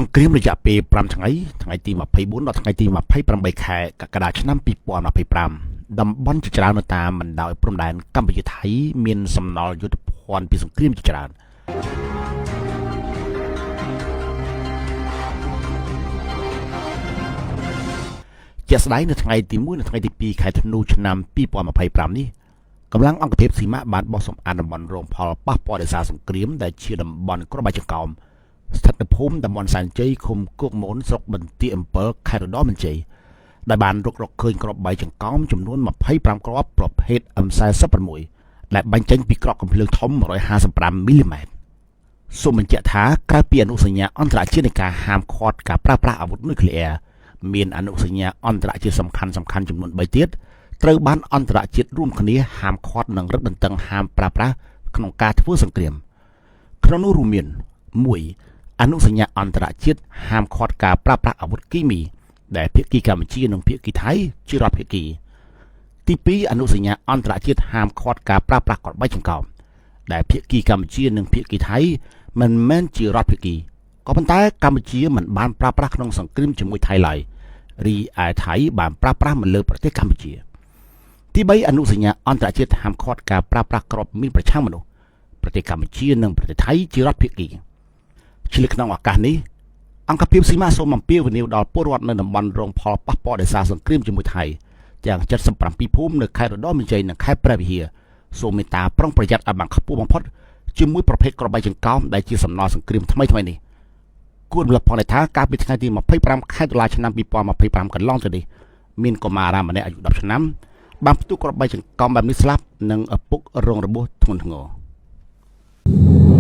ង្គ្រាមរយៈពេល5ថ្ងៃថ្ងៃទី24ដល់ថ្ងៃទី28ខែកក្កដាឆ្នាំ2025តំបន់ជាច្រើននៅតាមបណ្ដោយព្រំដែនកម្ពុជាថៃមានសំណល់យុទ្ធភ័ណ្ឌពីសង្គ្រាមជាច្រើនជាក់ស្ដែងនៅថ្ងៃទី1និងថ្ងៃទី2ខែធ្នូឆ្នាំ2025នេះកម្លាំងអង្គភាពស៊ីម៉ាក់បានបោះសម្អាតតំបន់រងផលប៉ះពាល់ដោយសារសង្គ្រាមដែលជាតំបន់ក្របបែកចង្កោមស្ថិតនៅភូមិតំបន់សែនជ័យឃុំគោកមូនស្រុកបន្ទាយអំពិលខេត្តឧត្តរមានជ័យដែលបានរុករកឃើញគ្រាប់បែកចង្កោមចំនួន25គ្រាប់ប្រភេទ M46 ដែលបាញ់ចេញពីគ្រាប់កាំភ្លើងធំ155មីលីម៉ែត្រសូមបញ្ជាក់ថាក្រៅពីអនុសញ្ញាអន្តរជាតិនៃការហាមឃាត់ការប្រើប្រាស់អាវុធនុយក្លេអ៊ែរមានអនុសញ្ញាអន្តរជាតិសំខាន់សំខាន់ចំនួន3ទៀតត្រូវបានអន្តរជាតិរួមគ្នាហាមឃាត់និងរឹតបន្តឹងហាមប្រើប្រាស់ក្នុងការធ្វើសង្គ្រាមក្នុងនោះរួមមាន1អនុសញ្ញាអន្តរជាតិហាមឃាត់ការប្រើប្រាស់អាវុធគីមីដែលភាគីកម្ពុជានិងភាគីថៃជារដ្ឋភាគីទី2អនុសញ្ញាអន្តរជាតិហាមឃាត់ការប្រើប្រាស់គ្រាប់បែកចង្កោមដែលភាគីកម្ពុជានិងភាគីថៃមិនមែនជារដ្ឋភាគីក៏ប៉ុន្តែកម្ពុជាមិនបានប្រើប្រាស់ក្នុងសង្គ្រាមជាមួយថៃឡើយរីឯថៃបានប្រើប្រាស់មកលើប្រទេសកម្ពុជាទី3អនុសញ្ញាអន្តរជាតិហាមឃាត់ការប្រើប្រាស់គ្រាប់មីនប្រឆាំងមនុស្សប្រទេសកម្ពុជានិងប្រទេសថៃជារដ្ឋភាគីឆ្លៀតក្នុងឱកាសនេះអង្គភាពស៊ីម៉ាសូមអំពាវនាវដល់ពលរដ្ឋនៅតំបន់រងផលប៉ះពាល់ដោយសារសង្គ្រាមជាមួយថៃទាំង77ភូមិនៅខេត្តឧត្តរមានជ័យនិងខេត្តព្រះវិហារសូមមេត្តាប្រុងប្រយ័ត្នឲ្យបានខ្ពស់បំផុតជាមួយប្រភេទគ្រាប់បែកចង្កោមដែលជាសំណល់សង្គ្រាមថ្មីៗនេះគួររំលឹកផងដែរថាកាលពីថ្ងៃទី25ខែតុលាឆ្នាំ2025កន្លងទៅនេះមានកុមារាម្នាក់អាយុ10ឆ្នាំបានផ្ទុះគ្រាប់បែកចង្កោមបែបនេះស្លាប់និងឪពុករងរបួសធ្ងន់ធ្ងរ។